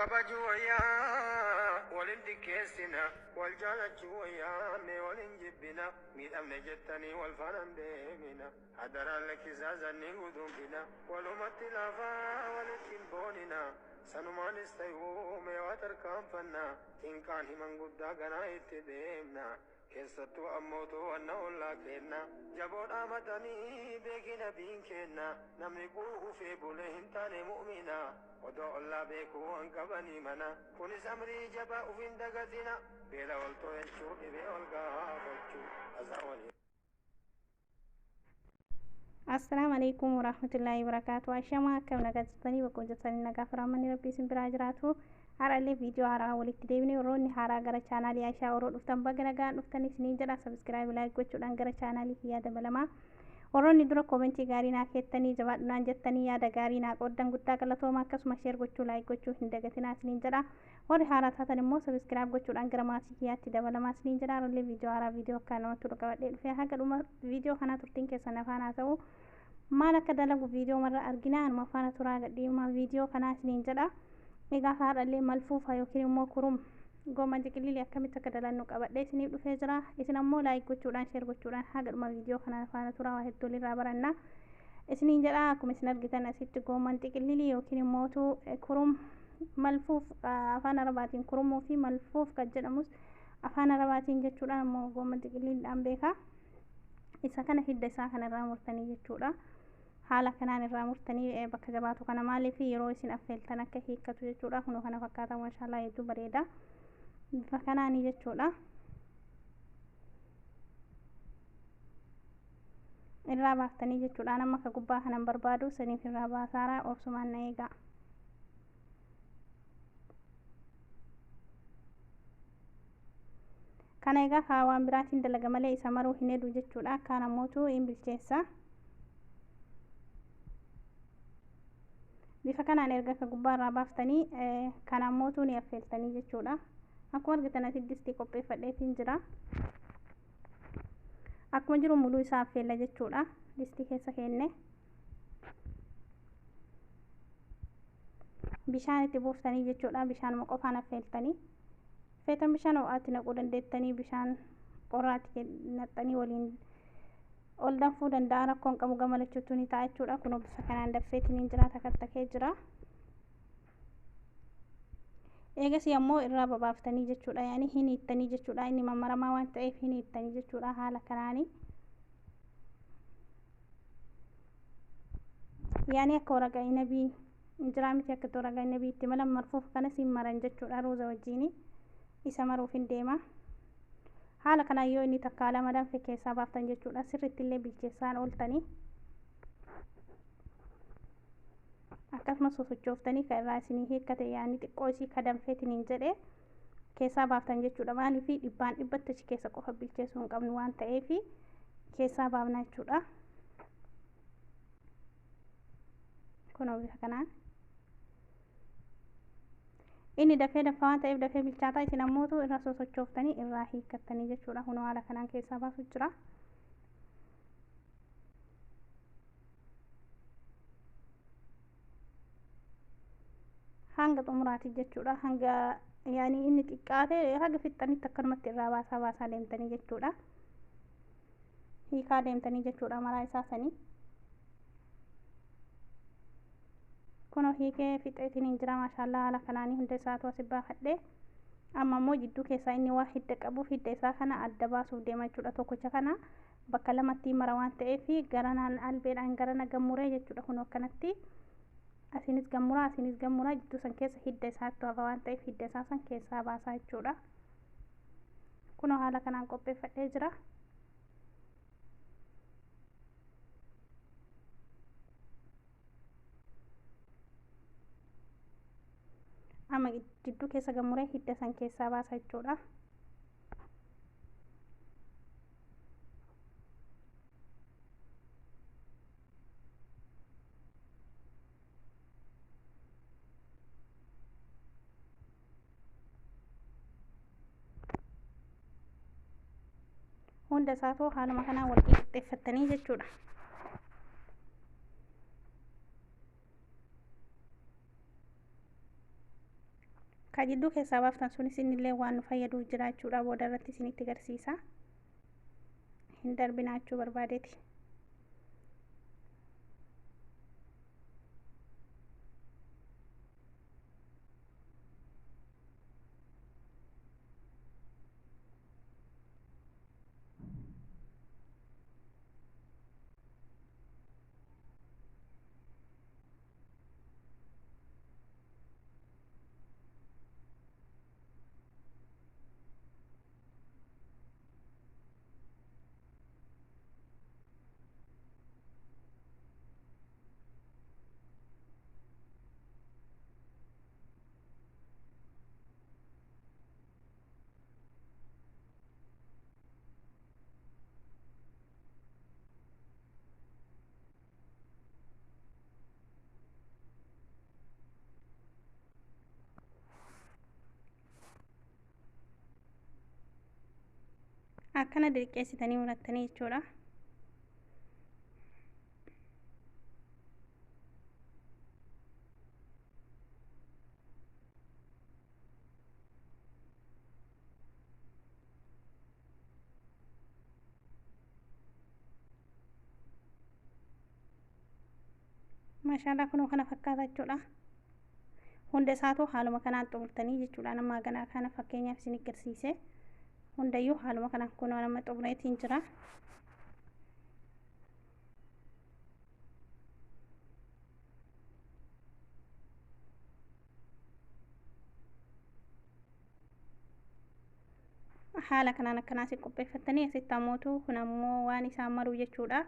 kabajuu wayyaa, walin xiqqeessina, wal jaalachuu wayyaa, mee walin jibbina, miidhamne jettanii wal faana hin deemina, hadaraan lakkisaa zanni guduunfina, walumatti laafaa walitti hin boonina, sanumaanis ta'uu mee waa tarkaanfanna, xinqaan himan guddaa ganaa itti deemna. Keessattuu ammoo to'anna ollaa kenna, jaboo dhaamatanii beekina biin kenna, namni quufee bulee hin taane mu'mina, odoo ollaa beekuu waan qabanii mana, kunis amrii jabaa ufin dagatina, beela wal to'achuu, dhibee wal gaafachuu, asaa walii. Assalaamu alaikum warahmatullaahi wabarakaatu. Ashamaa, akkam nagaa jirtanii? Bakka jirtanii nagaa firaamanni rabbii isin biraa jiraatu. Har'allee viidiyoo haaraa walitti deebine. Warroonni haaraa gara chaanaalii Aishaa Oroo dhuftan, baga nagaan dhuftan isiniin jedha. Subscribe, like gochuudhaan gara chaanaalii kiyyaa dabalamaa. Warroonni dura koomentii gaarii naa keettanii, jabaadhunaan jettanii yaada gaarii naa qooddan, guddaa galatooma. Akkasuma share gochuu, like gochuu hin dagatinaa isiniin jedha. Warri haaraa taatan immoo subscribe gochuudhaan gara maatii kiyyaatti dabalamaa isiniin jedha. Har'allee viidiyoo haaraa, viidiyoo akka namatti tolu qabadhee dhufe. Haga dhuma viidiyoo kanaa turtiin keessan afaan haa ta'u. Maal akka dalagu viidiyoo marra argina, anuma faana turaa gadhiimaa viidiyoo kanaa isiniin jedha. Egaa haadhallee malfuufa yookiin immoo kurum goomman xiqillilii akkamitti akka dalannu qabadhee isiniif dhufee jira. Isin ammoo like gochuudhaan, share gochuudhaan haga dhuma viidiyoo kanaa faana turaa, waa hedduu walirraa baranna isiniin jedha. Akkuma isin argitan asitti goomman xiqillilii yookiin immootu kurum malfuuf, afaan Arabaatiin kurumuu fi malfuuf kan jedhamus afaan Arabaatiin jechuudha, ammoo goomman xiqilliliidhaan beeka. Isa kana hidda isaa kanarraa murtanii jechuudha. Haala kanaan irraa murtanii bakka jabaatu kana, maaliif yeroo isin affeeltan akka hiikkatu jechuudha. Kunoo kana fakkaata, maashaallah, hedduu bareeda bifa kanaanii jechuudha. Irraa baaftanii jechuudha. Nama akka gubbaa kanan barbaadu saniif irraa baasaaraa, obsumaan na eegaa. Kana egaa kaa waan biraatiin dalaga malee isa maruu hin hedu jechuudha. Kaan ammootu hin bilcheessa. Bifa kanaan erga ka gubbaa irraa baaftanii, kana ammootu ni affeeltanii jechuudha. Akkuma argitan asitti distii qopheeffadheetiin jira. Akkuma jiru muluu isaa affeella jechuudha. Distii keessa keenne bishaan itti buuftanii jechuudha. Bishaanuma qofaan affeeltanii, feetan bishaan ho'aatti naquu dandeettanii, bishaan qorraatti naqxanii waliin ol danfuu danda'a, rakkoon qabu, gama lachuutu ni ta'a jechuudha. Kunoo bifa kanaan danfeetiin jira, takattakee jira. Eegasii ammoo irraa babaaftanii jechuudha, yaani hin hiittanii jechuudha. Inni mammaramaa waan ta'eef hin hiittanii jechuudha haala kanaanii. Yaani akka waraqaa inabii jiraa miti, akka waraqaa inabii itti malan marfuuf kanas hin maran jechuudha. Ruuza wajjiini isa maruuf hin deema. Haala kanaan yoo inni takkaa lama danfe keessaa baaftan jechuudha. Sirriitti illee bilcheessaan ooltanii, akkasumas sosochooftanii kan irraa isinii hiikkate, yaani xiqqoo isii ka danfeetiniin jedhe keessaa baaftan jechuudha. Maaliif dhibbaan dhibbatti achi keessa qofa bilcheessuu hin qabnu waan ta'eef keessaa baafna jechuudha. Kunoo bifa kanaan inni dafee danfa waan ta'eef dafee bilchaataa, isin ammootu irra sosochooftanii irraa hiikkattanii jechuudha. Kunoo haala kanaan keessaa baasu jira. Hanga xumuraati jechuudha. Hanga yaani inni xiqqaate haga fixxanitti akkanumatti irraa baasaa baasaa deemtanii jechuudha. Hiikaa deemtanii jechuudha maraa isaa sanii. Kunoo hiikee fixeetiin hin jira, maashaallaa. Haala kanaanii hunda isaatu asi baafadhe. Amma immoo jidduu keessaa inni waa hidda qabuuf hidda isaa kana adda baasuuf deema jechuudha. Tokkicha kana bakka lamatti mara waan ta'eef garanaan albeedhaan garana gammuree jechuudha. Kunoo akkanatti asiinis gammuraa, asiinis gammuraa, jidduu san keessa hidda isaattu hafa waan ta'eef hidda isaa san keessaa baasaa jechuudha. Kunoo haala kanaan qopheeffadhee jira. Amma jidduu keessa gammuree hidda san keessaa baasa jechuudha. Hunda isaatu haaluma kanaan wal qixxeeffattanii jechuudha. Ka jidduu keessaa baaftan sunis innillee waan nu fayyaduuf jira jechuudha. Booda irratti isinitti agarsiisa. Hin darbinaa jechuu barbaadeeti. Akkana diriqqeessitanii murattanii jechuudha. Maashaallah, kunoo kana fakkaata jechuudha. Hunda isaatu haaluma kanaan xumurtanii jechuudha. Nama ganaa kana fakkeenyaaf isin agarsiise. Hundayyuu haaluma kanaan kunoo nama xumureetiin jira. Haala kanaan akkanaas qopheeffattanii asitti ammootu kun ammoo waan isaan malu jechuudha.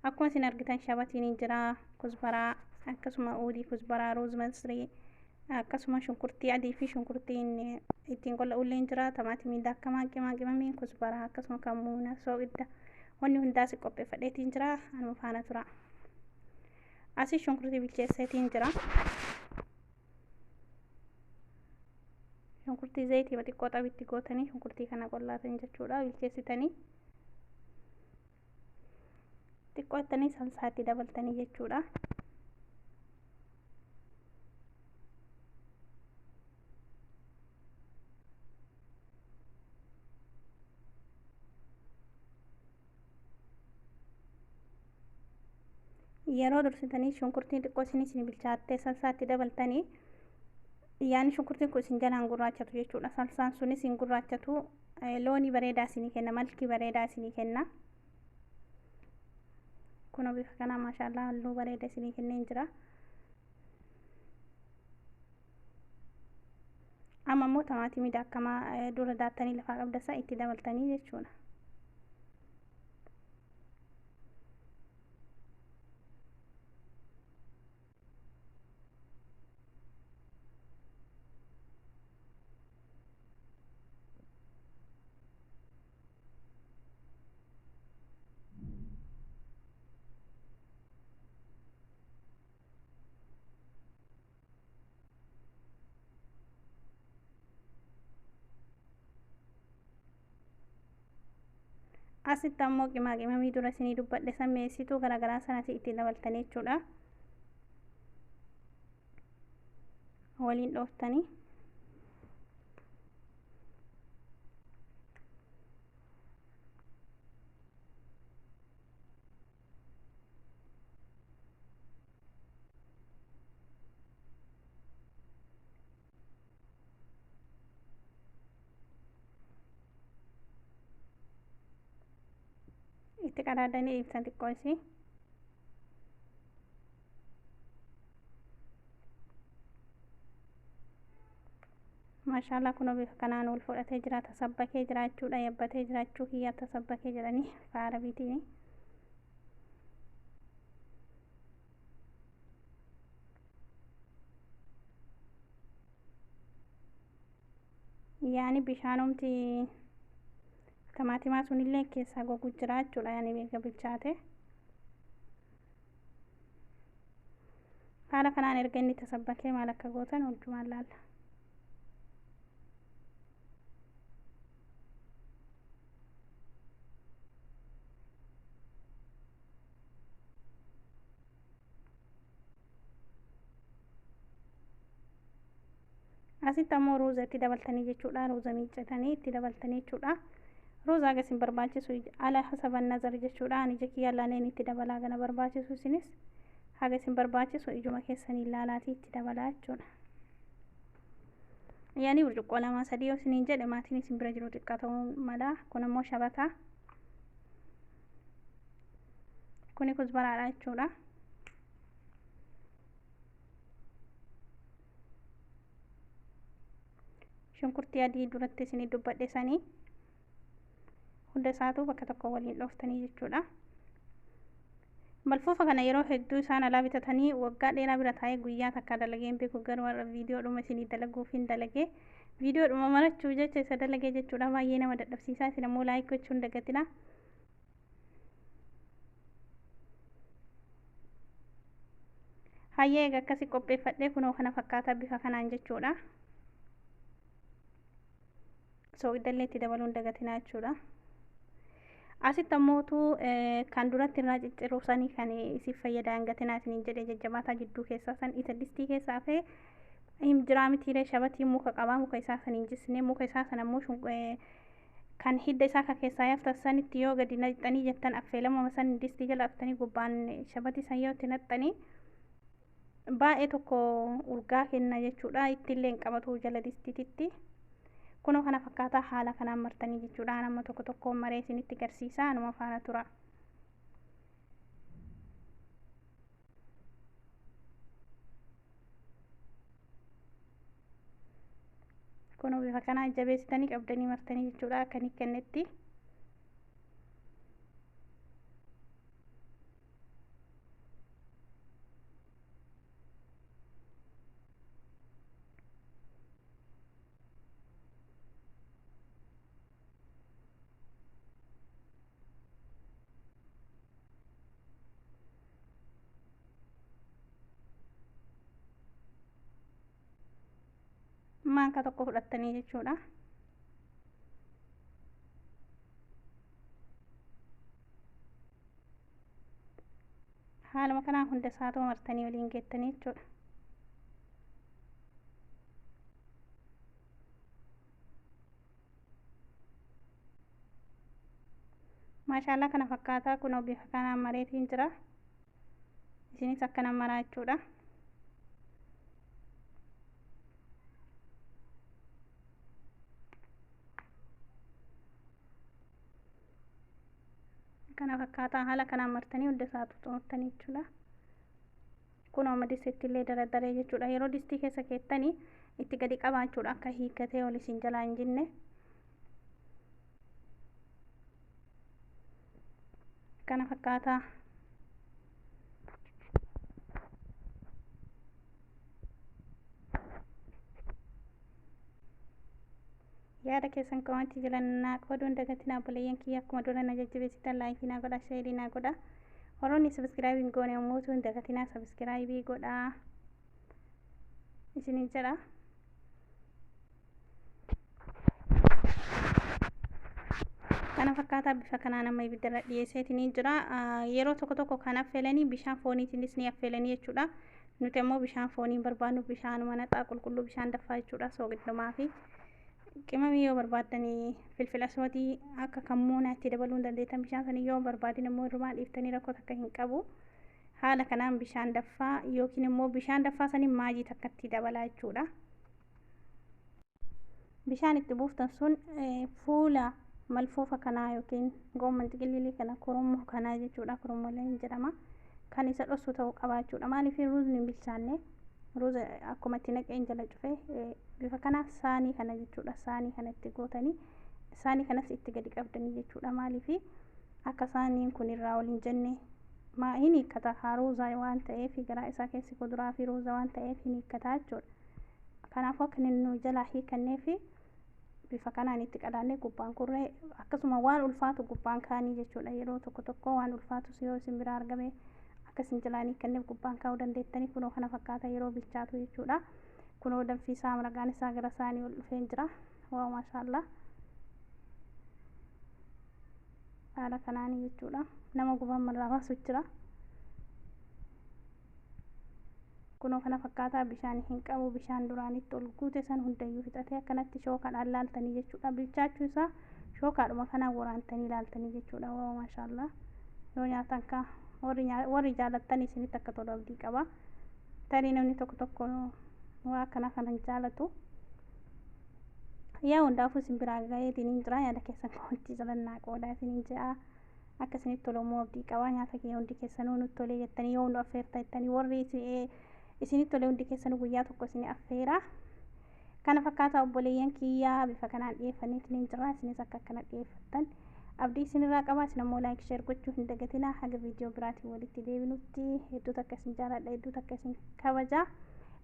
Akkuma isin argitan shabatiin hin jira, kuzbaraa, akkasuma uudii kuzbaraa, ruuz masrii, akkasuma shunkurtii adii fi shunkurtiin ittiin qolla'ullee hin jira, tamaatimii daakamaa, qimaa qimamiin, kuzbaraa, akkasuma kammuuna, soogidda, wanni hundaas qopheeffadheetiin jira. Anuma faana tura. Asii shunkurtii bilcheesseetiin jira. Shunkurtii zayitii xiqqoo xabitti gootanii shunkurtii kana qollaatan jechuudha. Bilcheessitanii xiqqoo ittanii salsaatti dabaltanii jechuudha. Yeroo dursitanii shunkurtiin xiqqoo isin bilchaattee salsaatti dabaltanii, yaani shunkurtiin kun isin jalaan gurraachatu jechuudha. Salsaan sunis hin gurraachatu, loonii bareedaa isinii kenna, malkii bareedaa isinii kenna. Kunoo bifa kanaa maashaallah halluu bareeda isinii kenneen jira. Amma immoo tamaatimii daakamaa dura daattanii lafaa qabdasa itti dabaltanii jechuudha. Asitti ammoo qimaa qimamii dura isinii dubbadhe san mi'eessituu garaagaraa sanas itti dabaltanii jechuudha. Waliin dhooftanii. Itti qadaadanii ibsan xiqqoo isii. Maashaallah, kunoo bifa kanaan wal fudhatee jira, tasabbakee jira jechuudha. Yabbatee jiraachuu kiyyaa tasabbakee jedhanii faara biitiin. Yaani bishaanumti tamaatimaa sunillee keessaa gogu jira jechuudha. Yaani eega bilchaate. Haala kanaan erga inni tasabbakee maal akka gootan wajjumaan laalla. Asitti ammoo ruuza itti dabaltanii jechuudha. Ruuza miiccatanii itti dabaltanii jechuudha. Ruuza haga isin barbaachisu ala hasaban nazar jechuudha. Ani ija kiyyaa laaleen itti dabalaa gana barbaachisu, isinis haga isin barbaachisu ijuma keessanii laalaatii itti dabalaa jechuudha. Yaani burcuqqoo 2 3 yoo isiniin jedhe maatiin isin bira jiru xiqqaa ta'uu mala. Kun ammoo shabataa. Kuni kuzbaraadha jechuudha. Shunkurtii adii duratti isinii dubbadhe sanii hunda isaatu bakka tokko waliin dhooftanii jechuudha. Malfuufa kana yeroo hedduu isaan alaa bitatanii waggaa dheeraa bira taa'ee guyyaa takka dalagee hin beeku, garuu har'a viidiyoodhuma isinii dalaguuf hin dalagee, viidiyoodhuma marachuuf jecha isa dalagee jechuudha. Baay'ee nama dadhabsiisaa. Isin ammoo like gochuun dagatina. Hayyee, egaa akkasi qopheeffadhee kunoo kana fakkaataa bifa kanaan jechuudha. Soogidallee itti dabaluun dagatinaa jechuudha. Asitti ammootu kan duratti irraa cicciruu sanii kan isiif fayyada hangatinaa isiniin jedhe, jajjabaataa jidduu keessaa san isa distii keessaa hafee hin jiraa mitiiree, shabatii muka qabaa, muka isaa san hin jisne. Muka isaa san ammoo kan hidda isaa kan keessaa yaaftan sanitti yoo gadi naqxanii jettan, affeelamama san distii jala aftanii gubbaan shabatii san yoo itti naqxanii baay'ee tokko urgaa kenna jechuudha. Ittillee hin qabatu jala distiititti. Kunoo kana fakkaataa haala kanaan martanii jechuudha. Nama tokko tokko maree isinitti garsiisa, anuma faana tura. Kunoo bifa kanaan jabeessitanii qabdanii martanii jechuudha, akka inni kennetti. Maankaa tokko fudhattanii jechuudha. Haaluma kanaan hunda isaatu martanii waliin geettanii jechuudha. Maashaallah, kana fakkaataa kunoo bifa kanaan mareetiin jira. Isinis akkana maraa jechuudha. Kana fakkaataa haala kanaan martanii hunda isaatu xumurtanii jechuudha. Kun amma distiitti illee daradaree jechuudha. Yeroo distii keessa keettanii itti gadi qabaa jechuudha, akka hiikkatee ol isin jalaa hin jinne. Kana fakkaataa. Yaada keessan commentii jala naa qooduun dagatinaa. Obboleeyyan kiyya, akkuma dura na jajjabeessitan likeii naa godha, shareii naa godha. Warroonni subscribeii hin goone immoo hin dagatinaa, subscribeii godhaa isinin jedha. Kana fakkaataa bifa kanaan amma ibiddarra dhiyeesseetiin jira. Yeroo tokko tokko kan affeelanii bishaan fooniitiinis ni affeelanii jechuudha. Nuti ammoo bishaan foonii barbaannu, bishaanuma naxaa qulqulluu, bishaan daffaa jechuudha. Soogiddumaa fi qimamii yoo barbaaddanii filfila aswadii akka kammuunaa itti dabaluu hin dandeettan. Bishaan sanii yoo barbaadin immoo irrumaa dhiiftanii rakkoo takka hin qabu. Haala kanaan bishaan daffaa yookiin immoo bishaan daffaa sanii maajii takka itti dabalaa jechuudha. Bishaan itti buuftan sun fuula malfuufa kanaa yookiin goomman xiqillilii kana, korommoo kanaa jechuudha. Korommolee hin jedhama. Kan isa dhossu ta'uu qaba jechuudha. Maaliif? Ruuzni hin bilchaanne. Ruuza akkuma itti naqeen jala cufe bifa kana saanii kana jechuudha. Saanii kana itti gootanii saanii kanas itti gadi qabdanii jechuudha. Maaliif? Akka saaniin kun irraa ol hin jenne. Maa hin hiikkata haa, ruuza waan ta'eef, garaa isaa keessi kuduraa fi ruuza waan ta'eef hin hiikkataa jechuudha. Kanaafuu akka inni nu jalaa hiikanneef bifa kanaan itti qadaannee gubbaan kurree akkasuma waan ulfaatu gubbaan kaanii jechuudha. Yeroo tokko tokko waan ulfaatus yoo isin biraa argame akka isin jalaa hin hiikkanneef gubbaan kaa'uu dandeettanii. Kunoo kana fakkaata yeroo bilchaatu jechuudha. Kunoo danfiisaa maragaan isaa gara saanii ol dhufeen jira. Waaw, maashaallaa, haala kanaanii jechuudha. Nama gubaan marraa baasu jira. Kunoo kana fakkaataa, bishaan hin qabu. Bishaan duraanitti ol guute san hundayyuu fixatee akkanatti shookaadhaan laaltanii jechuudha. Bilchaachuu isaa shookaadhuma kanaan waraantanii laaltanii jechuudha. Waa maashaallah, yoo nyaatan kaa warri jaalattan isinitti akka tolu abdii qaba. Tarii namni tokko tokko waa akkana kana hin jaalatu. Yaa hundaafuu isin biraa gaheetiin hin jira. Yaada keessan kootti jalannaa qoodaa isiniin je'a. Akka isinitti tolu immoo abdii qaba. Nyaata kiyya hundi keessanuu nutti tolee jettanii, yoo nu affeerta jettanii, warri isinitti tolee hundi keessanuu guyyaa tokko isin affeera. Kana fakkaata obboleeyyan kiyyaa, bifa kanaan dhiyeeffanneetiin hin jira. Isinis akka akkana dhiyeeffattan abdii isinirraa qaba. Isin ammoo like, share gochuu hin dagatinaa. Haga viidiyoo biraatiin walitti deebinutti hedduu takka isin jaaladha, hedduu takka isin kabaja.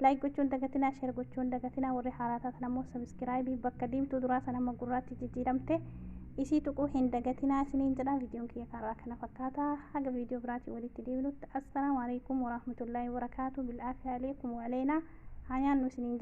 Like gochuu hin dagatinaa, share gochuu hin dagatinaa. Warri haaraa taatan ammoo subscribe bakka diimtuu duraa sana amma gurraatti jijjiiramte isii tuquu hin dagatinaa isiniin jedha. Viidiyoon kiyya karaa kana fakkaata. Haga viidiyoo biraatiin walitti deebinutti assalaamu alaikum warahmatullaahi wabarakaatu. Bil'aafi aleekum waaleenaa haa nyaannu isiniin.